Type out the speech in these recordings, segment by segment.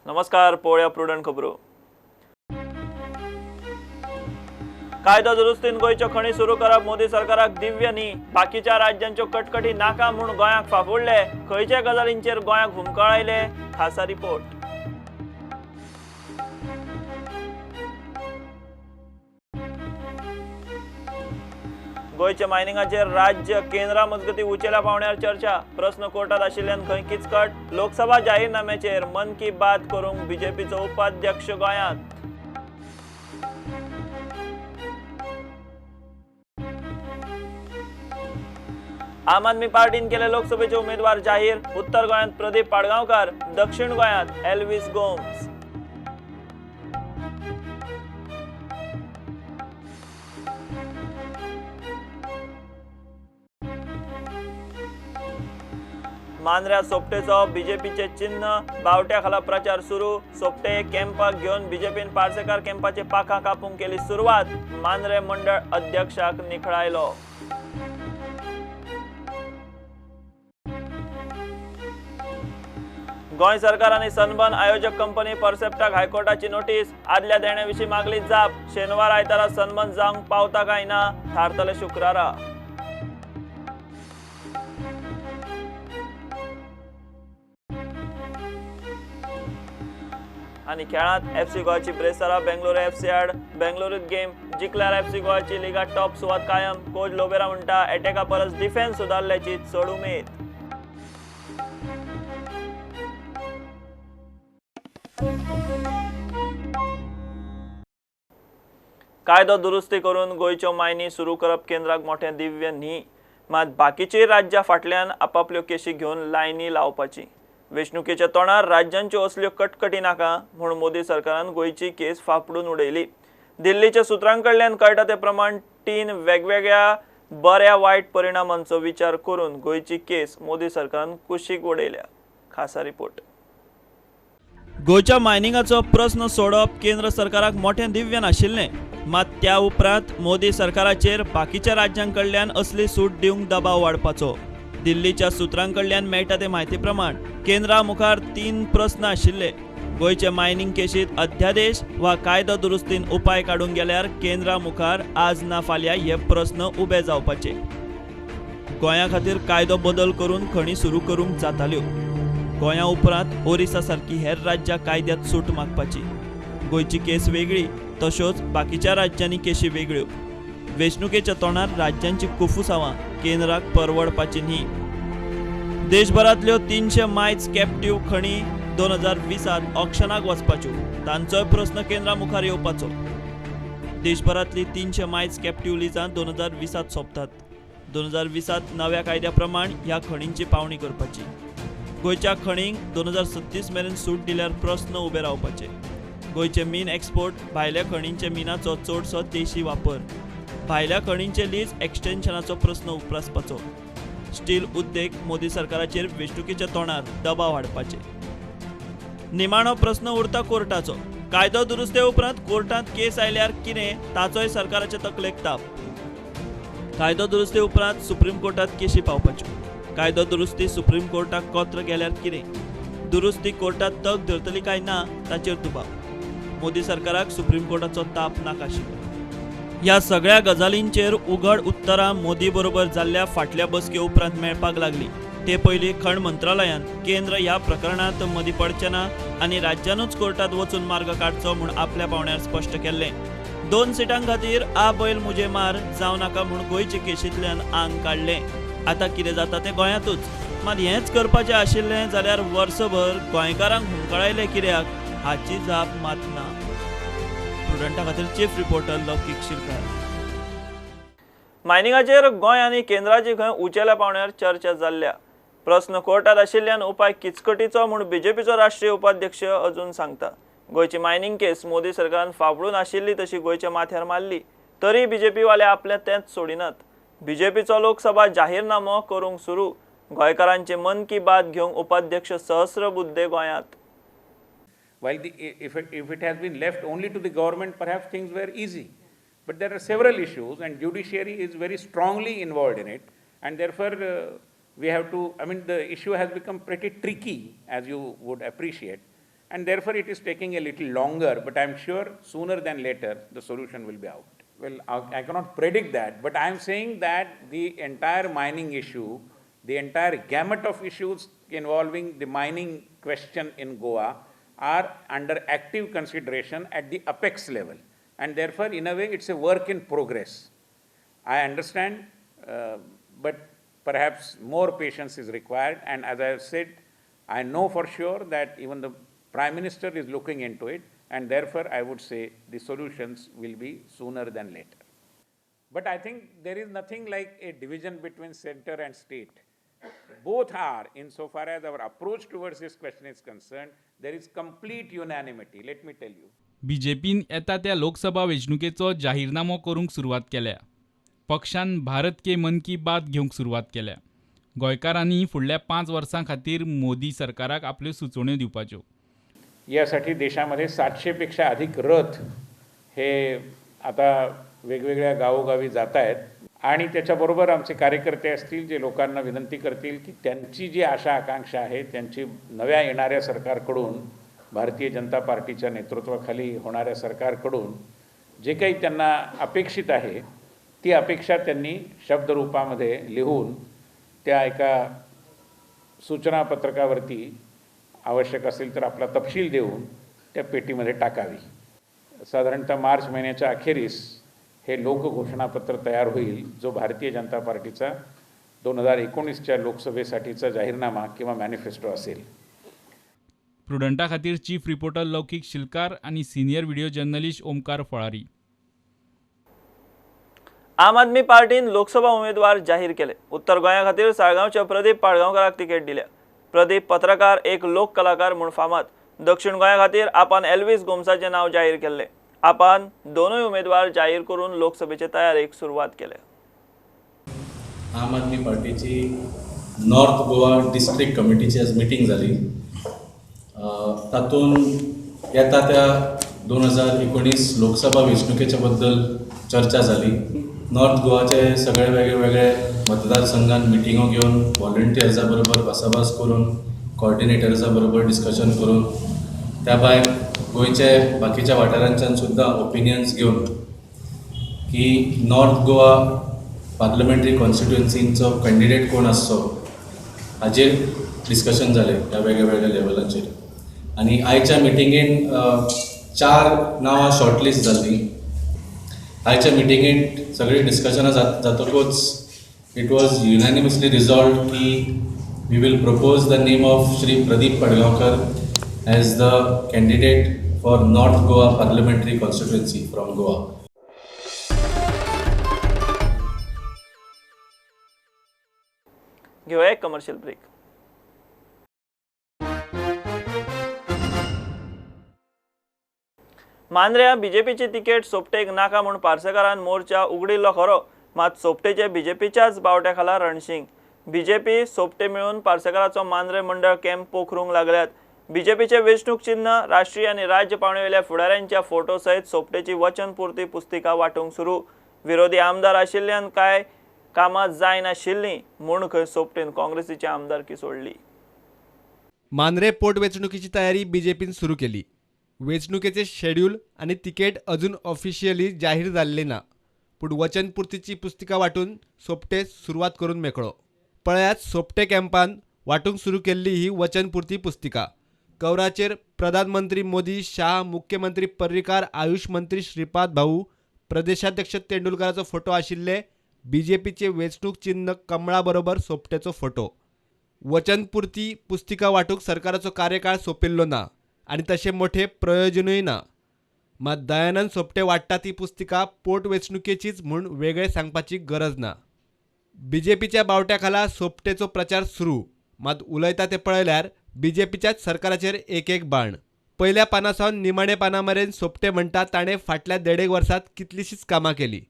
नमस्कार, पळोवया प्रुडंट खबरो. कायदो दुरुस्तीन गोंयच्यो खणी सुरू करप मोदी सरकाराक दिव्य न्ही, बाकीच्या राज्यांच्यो कटकटी नाका म्हूण गोंयाक फाफुडले. खंयच्या गजालींचेर गोंयाक हुमकळायले? खासा रिपोर्ट. गोंयच्या मायनिंगाचेर राज्य केंद्रा मजगती उंचेल्या पावंड्यार चर्चा. प्रस्न कोर्टात आशिल्ल्यान खंय किचकट. लोकसभा जाहीरनाम्याचेर मन की बात करूंक बीजेपीचो उपाध्यक्ष गोंयांत. आम आदमी पार्टीन केले लोकसभेचे उमेदवार जाहीर. उत्तर गोंयांत प्रदीप पाडगांवकार, दक्षिण गोंयांत एल्विस गोम्स. मांद्र्या सोपटेचो बीजेपीचे चिन्ह बावट्या खाला प्रचार सुरू. सोपटे कॅम्पाक घेवन बीजेपीन पार्सेकार कॅम्पाचे पाखां कापूंक केली सुरवात. मांद्रे मंडळ अध्यक्षाक निखळायलो. गोंय सरकार आनी सनबर्न आयोजक कंपनी परसेप्टाक हायकोर्टाची नोटीस. आदल्या देण्या विशीं मागली जाप. शेनवार आयतारा सनबर्न जावंक पावता काय ना थारतले शुक्रारा. आनी खेळांत एफसी गोवाची ब्रेसरा बेंगलोर एफसी आड बेंगलोरूत गेम जिखल्यार एफसी गोवाची लिगात टॉप सुवात कायम. कोच लोबेरा म्हणटा एटॅका परस डिफेन्स सुदारल्याची चड उमेद. कायदो दुरुस्ती करून गोंयच्यो मायनी सुरू करप केंद्राक मोठें दिव्य न्ही, मात बाकीची राज्यां फाटल्यान आपापल्यो केशी घेवन लायनी लावपाची. वेंचणुकेच्या तोंडार राज्यांच्यो असल्यो कटकटी नाका म्हूण मोदी सरकारान गोंयची केस फाफडून उडयली. दिल्लीच्या सुत्रां कडल्यान कळटा ते प्रमाण तीन वेगवेगळ्या बऱ्या वायट परिणामांचो विचार करून गोंयची केस मोदी सरकारान कुशीक उडयल्या. खासा रिपोर्ट. गोंयच्या मायनिंगाचो प्रस्न सोडप केंद्र सरकाराक मोठें दिव्य नाशिल्लें, मात त्या उपरांत मोदी सरकाराचेर बाकीच्या राज्यां कडल्यान असली सूट दिवंक दबाव वाडपाचो. दिल्लीच्या सुत्रां कडल्यान मेळटा ते म्हायती प्रमाण केंद्रा मुखार तीन प्रस्न आशिल्ले. गोंयचे मायनिंग केशीत अध्यादेश वा कायदो दुरुस्तीन उपाय काडूंक गेल्यार केंद्रा मुखार आज ना फाल्यां हे प्रस्न उबे जावपाचे. गोंया खातीर कायदो बदल करून खणी सुरू करूंक जाताल्यो. गोंया उपरांत ओरिसा सारकी हेर राज्यां कायद्यांत सूट मागपाची. गोंयची केस वेगळी, तश्योच बाकीच्या राज्यांनी केशी वेगळ्यो. वेंचणुकेच्या तोंडार राज्यांची कुफुसावां केंद्राक परवडपाची न्ही. देशभरांतल्यो 300 मायज कॅप्टिव्ह खणी 2020 ऑक्शनाक वचपाच्यो, तांचोय प्रस्न केंद्रा मुखार येवपाचो. देशभरांतली 300 मायज कॅप्टिव्ह लिजां 2020 सोंपतात. 2020 नव्या कायद्या प्रमाण ह्या खणींची पावणी करपाची. गोंयच्या खणींक 2036 मेरेन सूट दिल्यार प्रस्न उबे रावपाचे. गोंयचे मीन एक्सपोर्ट, भायल्या खणींचे मिनाचो चडसो देशी वापर, भायल्या खणींचे लीज एक्सटेन्शनाचो प्रस्न उप्रासपाचो. स्टील उद्देग मोदी सरकाराचेर वेंचणुकेच्या तोंडार दबाव हाडपाचे. निमाणो प्रस्न उरता कोर्टाचो. कायदो दुरुस्ते उपरांत कोर्टांत केस आयल्यार कितें ताचोय सरकाराचे तकलेक ताप. कायदो दुरुस्ते उपरांत सुप्रीम कोर्टांत केशी पावपाच्यो. कायदो दुरुस्ती सुप्रीम कोर्टाक कोत्र गेल्यार कितें, दुरुस्ती कोर्टांत तग धरतली काय ना ताचेर दुबाव. मोदी सरकाराक सुप्रीम कोर्टाचो ताप नाका आशिल्लो. ह्या सगळ्या गजालींचेर उघड उत्तरां मोदी बरोबर जाल्ल्या फाटल्या बसके उपरांत मेळपाक लागली. ते पयलीं खण मंत्रालयान केंद्र ह्या प्रकरणांत मदीं पडचें ना आनी राज्यानूच कोर्टांत वचून मार्ग काडचो म्हूण आपल्या पावंड्यार स्पश्ट केल्लें. 2 सिटां खातीर आ बैल मुजे मार जावं नाका म्हूण गोंयचे केशींतल्यान आंग काडलें. आतां कितें जाता तें गोंयांतूच. मात हेंच करपाचें आशिल्लें जाल्यार वर्सभर गोंयकारांक हुमकळायलें कित्याक हाची जाप मात ना. प्रुडंटा खातीर चीफ रिपोर्टर लौकीक शिरकार. मायनिंगाचेर गोंय आनी केंद्राची खंय उंचेल्या पावंड्यार चर्चा जाल्ल्या. प्रस्न कोर्टात आशिल्ल्यान उपाय किचकटीचो म्हूण बीजेपीचो राष्ट्रीय उपाध्यक्ष अजून सांगता. गोंयची मायनिंग केस मोदी सरकारान फाफडून आशिल्ली तशी गोंयच्या माथ्यार मारली, तरी बीजेपीवाले आपलें तेंच सोडिनात. बीजेपीचो लोकसभा जाहीरनामो करूंक सुरू. गोंयकारांचे मन की बात घेवंक उपाध्यक्ष सहस्रबुद्धे गोंयांत. While if it has been left only to the government, perhaps things were easy. But there are several issues and judiciary is very strongly involved in it, and therefore we have to, I mean, the issue has become pretty tricky, as you would appreciate. And therefore it is taking a little longer, but I am sure sooner than later the solution will be out. Well, I cannot predict that, but I am saying that the entire mining issue, the entire gamut of issues involving the mining question in Goa are under active consideration at the apex level. And therefore, in a way, it's a work in progress. I understand, but perhaps more patience is required. And as I have said, I know for sure that even the Prime Minister is looking into it, and therefore I would say the solutions will be sooner than later. But I think there is nothing like a division between center and state. Both are, insofar as our approach towards this question is concerned, there is complete unanimity, let me tell you. बीजेपीन येता त्या लोकसभा वेंचणुकेचो जाहीरनामो करूंक सुरवात केल्या. पक्षान Bharat K मन की बात घेवंक सुरवात केल्या. गोंयकारांनी फुडल्या 5 वर्सां खातीर मोदी सरकाराक आपल्यो सुचोवण्यो दिवपाच्यो. यासाठी देशामध्ये 700 पेक्षा अधिक रथ हे आता वेगवेगळ्या गावोगावी जात आहेत आणि त्याच्याबरोबर आमचे कार्यकर्ते असतील जे लोकांना विनंती करतील की त्यांची जी आशा आकांक्षा आहे, त्यांची नव्या येणाऱ्या सरकारकडून, भारतीय जनता पार्टीच्या नेतृत्वाखाली होणाऱ्या सरकारकडून जे काही त्यांना अपेक्षित आहे ती अपेक्षा त्यांनी शब्दरूपामध्ये लिहून त्या एका सूचनापत्रकावरती आवश्यक असेल तर आपला तपशील देऊन त्या पेटीमध्ये टाकावी. साधारणतः मार्च महिन्याच्या अखेरीस हे लोकघोषणापत्र तयार होईल, जो भारतीय जनता पार्टीचा 2019च्या लोकसभेसाठीचा जाहीरनामा किंवा मॅनिफेस्टो असेल. प्रुडंटा खातीर चीफ रिपोर्टर लौकिक शिलकार आणि senior video journalist Omkar Falari. Aam Aadmi पार्टीन Lok Sabha उमेदवार जाहीर केले. उत्तर गोंया खातीर साळगांवच्या प्रदीप पाडगांवकाराक तिकेट दिल्या. प्रदीप पत्रकार एक लोक कलाकार म्हूण फामाद. दक्षिण गोंया खातीर आपान एल्विस गोम्साचें नांव जाहीर केल्लें. आपान दोनूय उमेदवार जाहीर करून लोकसभेचे तयारेक सुरवात केल्या. आम आदमी पार्टीची नॉर्थ गोवा डिस्ट्रिक्ट कमिटीची आज मिटींग जाली. तातूंत येता त्या 2019 लोकसभा वेंचणुकेच्या बद्दल चर्चा जाली. नॉर्थ गोवाचे सगळे वेगळे वेगळे मतदारसंघात मिटिंगो घेवन व्हॉलंटियर्सा बरोबर भासाभास करून कॉर्डिनेटर्सा बरोबर डिस्कशन करून त्या भायर गोंयचे बाकीच्या वाठारांच्यान सुद्दां ओपिनियन्स घेवन की नॉर्थ गोवा पार्लमेंटरी कॉन्स्टिट्युएन्सीचो कॅन्डिडेट कोण आसचो हाजेर डिस्कशन जालें ह्या वेगळ्या वेगळ्या लेवलाचेर. आनी आयच्या मिटिंगेन 4 नांवां शॉर्टलिस्ट जालीं. आयच्या मिटिंगेंत सगळीं डिस्कशनां जातकूच it was युनॅनिमसली रिजॉल्वड की we will propose the name of Shri Pradeep Padgaonkar as the candidate for North Goa parliamentary constituency from Goa. घेऊया एक कमर्शियल ब्रेक. मांद्र्या बीजेपीची तिकेट सोपटेक नाका म्हूण पार्सेकारान मोर्चा उगडिल्लो खरो, मात सोपटेचे बीजेपीच्याच बावट्या खाला रणशिंग. बीजेपी सोपटे मेळून पार्सेकाराचो मांद्रे मंडळ कॅम्प पोखरूंक लागल्यात. बीजेपीचे वेंचणूक चिन्ह राष्ट्रीय आनी राज्य पावंड्यावेल्या फुडाऱ्यांच्या फोटो सयत सोपटेची वचनपूर्ती पुस्तिका वांटूंक सुरू. विरोधी आमदार आशिल्ल्यान कांय कामां जायनाशिल्लीं म्हूण खंय सोपटेन काँग्रेसीची आमदारकी सोडली. मांद्रे पोटवेंचणुकीची तयारी बीजेपीन सुरू केली. वेंचणुकेचे शेड्यूल आणि तिकेट अजून ऑफिशियली जाहीर जाल्ले ना, पूण वचनपूर्तीची पुस्तिका वांटून सोपटे सुरवात करून मेकळो. पळयात सोपटे कॅम्पान वांटूंक सुरू केल्ली ही वचनपूर्ती पुस्तिका. कवराचेर प्रधानमंत्री मोदी, शाह, मुख्यमंत्री पर्रीकार, आयुष मंत्री श्रीपाद भाऊ, प्रदेशाध्यक्ष तेंडुलकराचो फोटो आशिल्ले बीजेपीचे वेंचणूक चिन्ह कमळा बरोबर सोपटेचो फोटो. वचनपूर्ती पुस्तिका वांटूंक सरकाराचो कार्यकाळ सोंपिल्लो ना आनी तशें मोठें प्रयोजनूय ना. मात दयानंद सोपटे वांट्टा ती पुस्तिका पोटवेंचणुकेचीच म्हूण वेगळें सांगपाची गरज ना. बीजेपीच्या बावट्या खाला सोपटेचो प्रचार सुरू, मात उलयता ते पळयल्यार बीजेपीच्याच सरकाराचेर एक एक बाण. पयल्या पाना सावन निमाणे पाना मेरेन सोपटे म्हणटा ताणें फाटल्या 1.5 वर्सांत कितलीशीच कामां केली.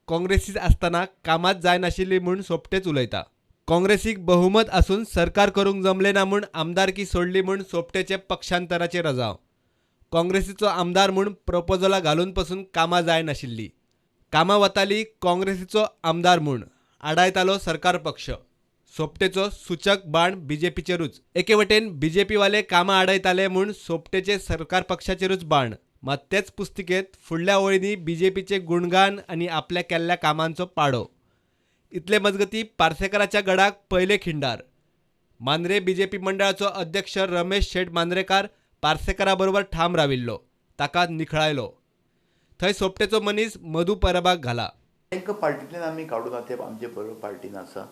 काँग्रेसीत आसतना कामांच जायनाशिल्ली म्हूण सोपटेच उलयता. काँग्रेसीक बहुमत आसून सरकार करूंक जमलें ना म्हूण आमदारकी सोडली म्हूण सोपटेचे पक्षांतराचे रजांव. काँग्रेसीचो आमदार म्हूण प्रपोजलां घालून पसून कामां जायनाशिल्लीं. कामां वताली काँग्रेसीचो आमदार म्हूण, आडायतालो सरकार पक्ष. सोपटेचो सूचक बाण बीजेपीचेरूच. एके वटेन बीजेपीवाले कामां आडयताले म्हूण सोपटेचे सरकार पक्षाचेरूच बाण, मात तेच पुस्तिकेंत फुडल्या ओळींनी बीजेपीचे गुणगान आनी आपल्या केल्ल्या कामांचो पाडो. इतले मजगती पार्सेकाराच्या गडाक पयले खिंडार. मांद्रे बीजेपी मंडळाचो अध्यक्ष रमेश शेट मांद्रेकार पार्सेकारा बरोबर ठाम राविल्लो, ताका निखळायलो. थंय सोपटेचो मनीस मधू परबाक घाला. तांकां पार्टींतल्यान आमी काडूना, ते आमचे बरोबर पार्टीन आसा.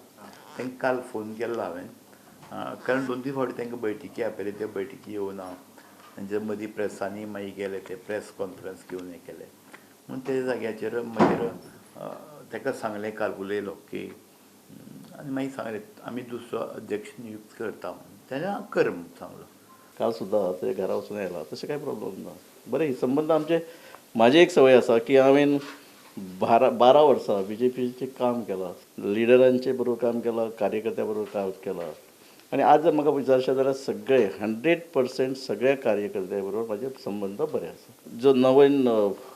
तांकां काल फोन केल्लो हांवें, कारण 2-3 फावटी तांकां बैठकी आपयले, ते बैठकी येवना. तांचे मदीं प्रेसांनी मागीर गेले, ते प्रेस कॉन्फरन्स घेवन हें केलें. म्हूण ते जाग्याचेर मागीर ताका सांगलें, काल उलयलो की आनी मागीर सांगलें आमी दुसरो अध्यक्ष नियुक्त करता म्हणून. तेणें कर म्हूण सांगलो. काल सुद्दां ते घरा वचून आयला, तशें कांय प्रॉब्लम ना. बरें, संबंद आमचे, म्हाजी एक संवय आसा की हांवें 12 वर्सां बीजेपीचें काम केलां, लिडरांचे बरोबर काम केलां, कार्यकर्त्या बरोबर काम केलां. आनी आज जर म्हाका विचारशें जाल्यार सगळे 100% सगळ्या कार्यकर्त्या बरोबर म्हाजे संबंद बरे आसा. जो नवीन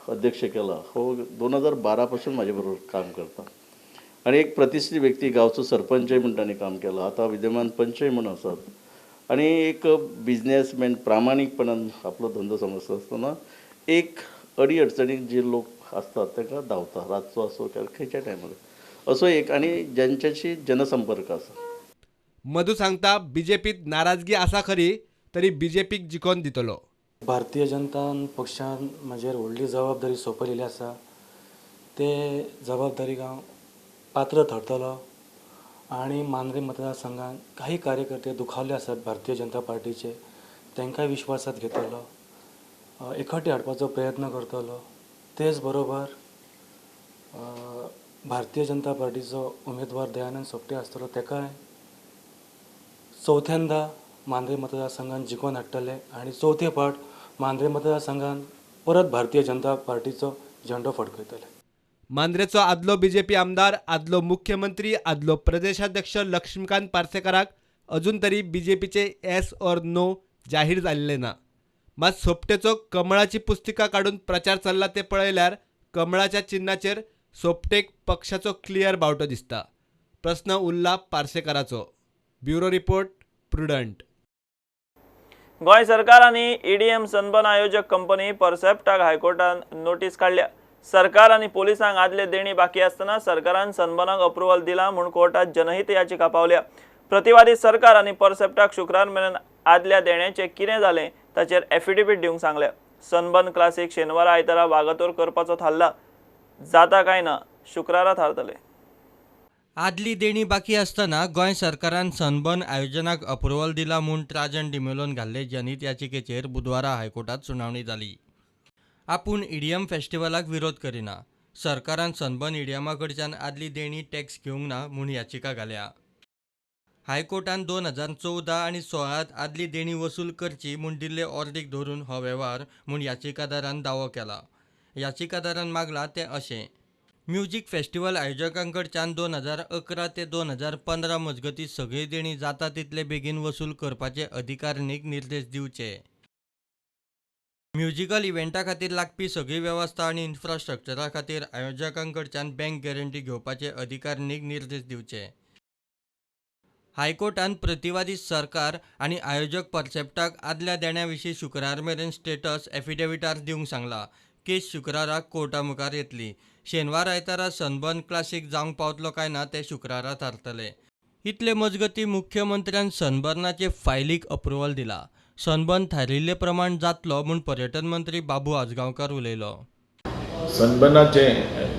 अध्यक्ष केला हो 2012 पासून म्हाजे बरोबर काम करता आनी एक प्रतिश्ठीत व्यक्ती, गांवचो सरपंचय म्हूण ताणें काम केलां, आतां विद्यमान पंचय म्हूण आसात. आनी एक बिजनेसमॅन प्रामाणीकपणान आपलो धंदो समजता आसतना एक अडी अडचणीक जे लोक आसतात तांकां धांवता, रातचो आसूं खंयच्या टायमार असो एक, आनी ज्यांच्याशी जनसंपर्क आसा. मधू सांगता बीजेपीत नाराजगी आसा खरी, तरी बीजेपीक जिखोवन दितलो. भारतीय जनता पक्षान म्हजेर व्हडली जबाबदारी सोंपयलेली आसा, ते जबाबदारीक हांव पात्र थरतलो. आनी मांद्रे मतदारसंघात काही कार्यकर्ते दुखावले आसात भारतीय जनता पार्टीचे, तांकांय विश्वासात घेतलो, एकवटी हाडपाचो प्रयत्न करतलो. तेच बरोबर भारतीय जनता पार्टीचो उमेदवार दयानंद सोपटे आसतलो, ताकाय चवथ्यांदा मांद्रे मतदारसंघात जिखोवन हाडटले आनी चवथे फावट मांद्रे मतदारसंघात परत भारतीय जनता पार्टीचो झेंडो फडकयतले. मांद्रेचो आदलो बीजेपी आमदार, आदलो मुख्यमंत्री, आदलो प्रदेशाध्यक्ष लक्ष्मीकांत पार्सेकाराक अजून तरी बीजेपीचे येस ऑर नो जाहीर जाल्ले ना. मात सोपटेचो कमळाची पुस्तिका काडून प्रचार चल्ला ते पळयल्यार कमळाच्या चिन्हाचेर सोपटेक पक्षाचो क्लियर बावटो दिसता. प्रस्न उरला पार्सेकाराचो. Bureau report, Prudent. Goa सरकार आनी ईडीएम सनबर्न आयोजक कंपनी परसेप्टाक हायकोर्टान नोटीस काडल्या. सरकार आनी पोलिसांक आदले देणी बाकी आसतना सरकारान सनबर्नाक अप्रुवल दिला म्हूण कोर्टात जनहित याचिका पावल्या. प्रतिवादी सरकार आनी परसेप्टाक शुक्रार मेरेन आदल्या देण्याचें कितें जालें ताचेर एफिडेवीट दिवंक सांगल्या. सनबर्न क्लासीक शेनवारा आयतारा वागातोर करपाचो थारला, जाता काय ना शुक्रारा थारतले. आदली देणी बाकी आसतना गोंय सरकारान सनबर्न आयोजनाक अप्रुवल दिला म्हूण ट्राजन डिमेलोन घाल्ले जनहित याचिकेचेर बुधवारा हायकोर्टात सुनावणी जाली. आपूण ईडीएम फेस्टिवलाक विरोध करिना, सरकारान सनबर्न ईडीएमा कडच्यान आदली देणी टॅक्स घेवंक ना म्हूण याचिका घाल्या. हायकोर्टान 2014 आनी 16 आदली देणी वसूल करची म्हूण दिल्ले ऑर्दीक धरून हो वेव्हार म्हूण याचिकादारान दावो केला. याचिकादारान मागलां तें अशें, म्युजीक फेस्टिवल आयोजकांकडच्यान 2011 ते 2015 मजगतीं सगळी देणी जाता तितले बेगीन वसूल करपाचे अधिकारिणीक निर्देश दिवचे. म्युजिकल इव्हेंटा खातीर लागपी सगळी वेवस्था आनी इन्फ्रास्ट्रक्चरा खातीर आयोजकांकडच्यान बँक गॅरंटी घेवपाचे अधिकारिणीक निर्देश दिवचे. हायकोर्टान प्रतिवादी सरकार आनी आयोजक परसेप्टाक आदल्या देण्या विशीं शुक्रार मेरेन स्टेटस एफिडेविटार दिवंक सांगला. केस शुक्राराक कोर्टा मुखार येतली. शेनवार आयतारा सनबर्न क्लासीक जावंक पावतलो काय ना ते शुक्रारा थारतले. इतले मजगतीं मुख्यमंत्र्यान सनबर्नाचे फायलीक अप्रुवल दिला. सनबर्न थारिल्ले प्रमाण जातलो म्हूण पर्यटन मंत्री बाबू आजगांवकार उलयलो. सनबर्नाचे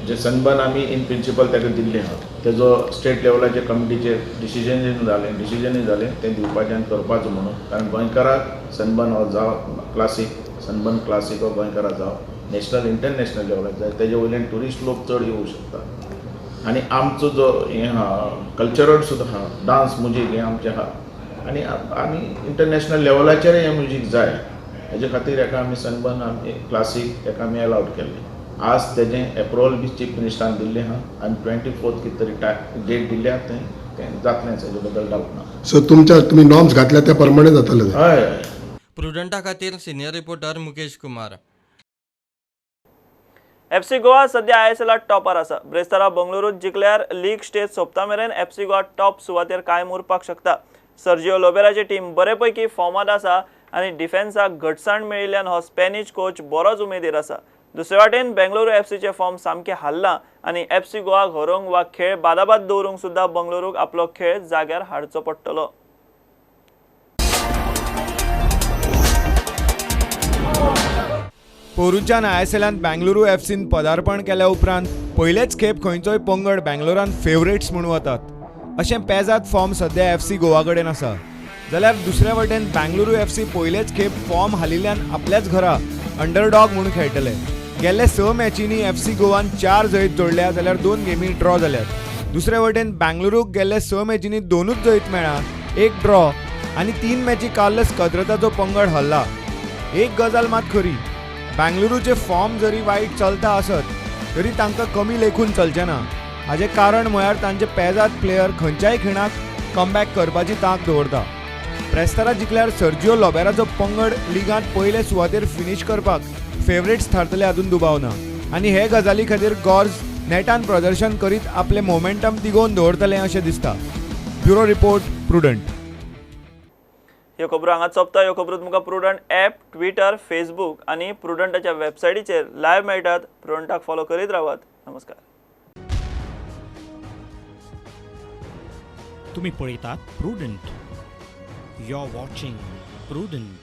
जे सनबर्न आमी इन प्रिंसिपल ताका दिल्ले आहा, तेजो स्टेट लेवलाचे कमिटीचेर डिसिजनूय जालें तें दिवपाचें आनी करपाचो म्हणून, कारण गोंयकाराक सनबर्न हो जावं क्लासीक, सनबर्न क्लासीक हो गोंयकाराक जावं नॅशनल इंटरनॅशनल लेवलाक जाय, तेजे वयल्यान ट्युरिस्ट लोक चड येवं शकता. आनी आमचो जो हें आहा कल्चरल सुद्दां आहा, डांस म्युजीक हें आमचें आहा आनी आनी इंटरनॅशनल लेवलाचेर हें म्युजीक जाय, हेजे खातीर हेका आमी सनबर्न आमी क्लासीक हेका आमी एलावड केल्लें. आज तेजें एप्रुवल बी चीफ मिनिस्टरान दिल्लें आहा आनी 24 कितें तरी डेट दिल्ली आहा, तें जातलेंच, हेजे बद्दल डावट ना. सो तुमच्या तुमी नॉर्म्स घातल्या त्या प्रमाणे जातलें. हय. प्रुडंटा खातीर senior reporter Mukesh Kumar. FC Goa सध्या आयएसएलात टॉपार आसा. ब्रेस्तारा बंगळुरूत जिखल्यार लीग स्टेज सोंपता मेरेन एफसी गोवा टॉप सुवातेर कायम उरपाक शकता. सर्जिओ लोबेराची टीम बरेपैकी फॉर्मांत आसा आनी डिफेन्साक घटसाण मेळिल्ल्यान हो स्पॅनिश कोच बरोच उमेदीर आसा. दुसरे वाटेन बेंगळुरू एफसीचें फॉर्म सामकें हाल्लां आनी एफसी गोवाक हरोवंक वा खेळ बादाबाद दवरूंक सुद्दां बंगळुरूक आपलो खेळ जाग्यार हाडचो पडटलो. पोरूच्यान आयएसएलांत बेंगळुरू एफसीन पदार्पण केल्या उपरांत पयलेच खेप खंयचोय पंगड बेंगलोरान फेवरेट्स म्हूण वतात अशें पेजाद फॉर्म सद्या एफसी गोवा कडेन आसा. जाल्यार दुसरे वटेन बेंगळुरू एफसी पयलेच खेप फॉर्म हालिल्ल्यान आपल्याच घरा अंडरडॉग म्हूण खेळटले. गेल्ले 6 मॅचींनी एफसी गोवान 4 जैत जोडल्या जाल्यार 2 गेमी ड्रॉ जाल्यात. दुसरे वटेन बेंगळुरूक गेल्ले 6 मॅचींनी 2च जैत मेळ्ळा, 1 ड्रॉ आनी 3 मॅची कार्लस कद्रताचो पंगड हरला. एक गजाल मात खरी, बेंगळुरूचे फॉर्म जरी वायट चलता आसत तरी तांकां कमी लेखून चलचें ना. हाजें कारण म्हळ्यार तांचे पेजाद प्लेयर खंयच्याय खिणाक कमबॅक करपाची तांक दवरता. ब्रेस्तारा जिखल्यार सर्जिओ लोबेराचो पंगड लिगांत पयले सुवातेर फिनीश करपाक फेवरेट्स थारतले हातूंत दुबाव ना आनी हे गजाली खातीर गॉर्ज नेटान प्रदर्शन करीत आपलें मोमेंटम तिगोवन दवरतले अशें दिसता. Bureau report, Prudent. ह्यो खबरो हांगा सोंपता. ह्यो खबरो तुमकां प्रुडंट ॲप, ट्विटर, फेसबूक आनी प्रुडंटाच्या वेबसायटीचेर लायव्ह मेळटात. प्रुडंटाक फॉलो करीत रावात. नमस्कार. तुमी पळयतात Prudent. You're watching Prudent.